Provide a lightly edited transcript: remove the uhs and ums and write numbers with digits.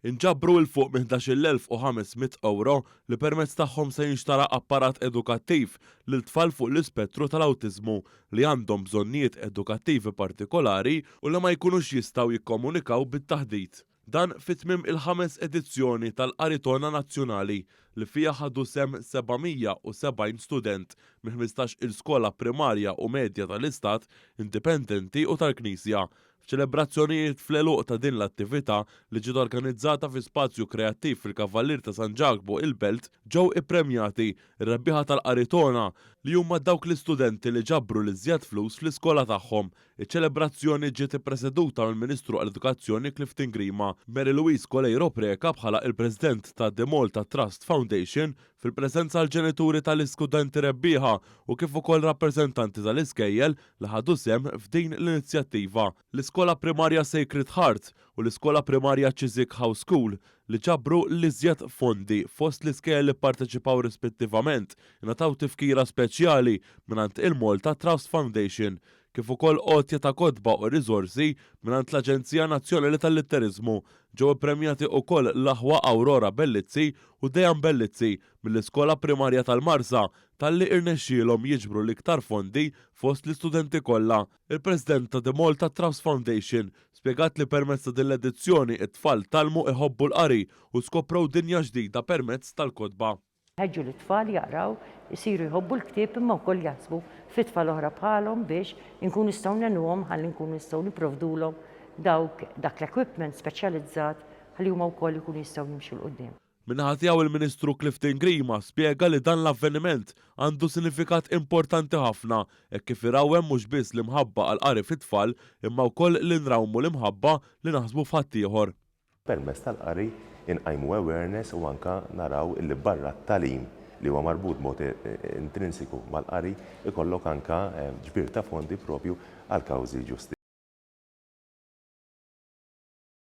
Inġabru 'l fuq minn 11,500 ewro li permezz tagħhom se jinxtara apparat edukattiv lil tfal fuq l-ispettru tal-awtiżmu li għandhom bżonnijiet edukattivi partikolari u li ma jkunux jistgħu jikkomunikaw bit-taħdit. Dan fi tmiem il-ħames edizzjoni tal-Qaritona Nazzjonali li fiha ħadu sehem 770 student minn 15-il skola primarja u medja tal-Istat, indipendenti u tal-Knisja. F'ċelebrazzjonijiet fl-għeluq ta' din l-attività li ġiet organizzata fi spazju kreattiv fil-Kavallier ta' San Ġakbu il-Belt ġew ippremjati r-rebbieħa tal-Qaritona li huma dawk l-istudenti li ġabru l-iżjed flus fl-iskola tagħhom. Iċ-ċelebrazzjoni ġiet ippreseduta mill-Ministru għall-Edukazzjoni Clifton Grima, Mary Louise Coleiro Preca bħala il-President ta' The Malta Trust Foundation fil-preżenza l-ġenituri tal-istudenti rebbieħa u kif ukoll rappreżentanti tal-iskejjel li ħadu sehem f'din l-inizjattiva, l-Iskola Primarja Sacred Heart u l-Iskola Primarja Chiswick House School li ġabru l-iżjed fondi fost l-iskejjel li pparteċipaw rispettivament ingħataw tifkira speċjali mingħand il-Malta Trust Foundation kif ukoll għotja ta' kotba u riżorsi mingħand l-Aġenzija Nazzjonali tal-Litteriżmu. Ġew ippremjati ukoll l-aħwa Aurora Bellizzi u Dejan Bellizzi mill-Iskola Primarja tal-Marsa talli irnexxielhom jiġbru l-iktar fondi fost l-istudenti kollha. Il-President ta' The Malta Trust Foundation spjegat li permezz ta' din l-edizzjoni t-tfal tgħallmu iħobbu l-qari u skoprew dinja ġdida permezz tal-kotba. Ħeġġu lit-tfal jaqraw, isiru jħobbu l-ktieb imma wkoll jaħsbu fi tfal oħra bħalhom biex inkunu nistgħu ngħinuhom ħalli nkunu nistgħu nipprovdulhom dawk dak l-equipment speċjalizzat ħalli huma wkoll ikunu jistgħu jimxu 'l quddiem. Min-naħa tiegħu il-Ministru Clifton Grima spjega li dan l-avveniment għandu sinifikat importanti ħafna hekk kif irawwem mhux biss l-imħabba għall-qari fit-tfal imma wkoll li nrawmu l-imħabba li naħsbu f'ħaddieħor. Permezz tal-qari inqajmu awareness u anke naraw illi barra t-tagħlim li huwa marbut b'mod intrinsiku mal-qari, ikollok anke ġbir ta' fondi propju għal kawżi ġusti.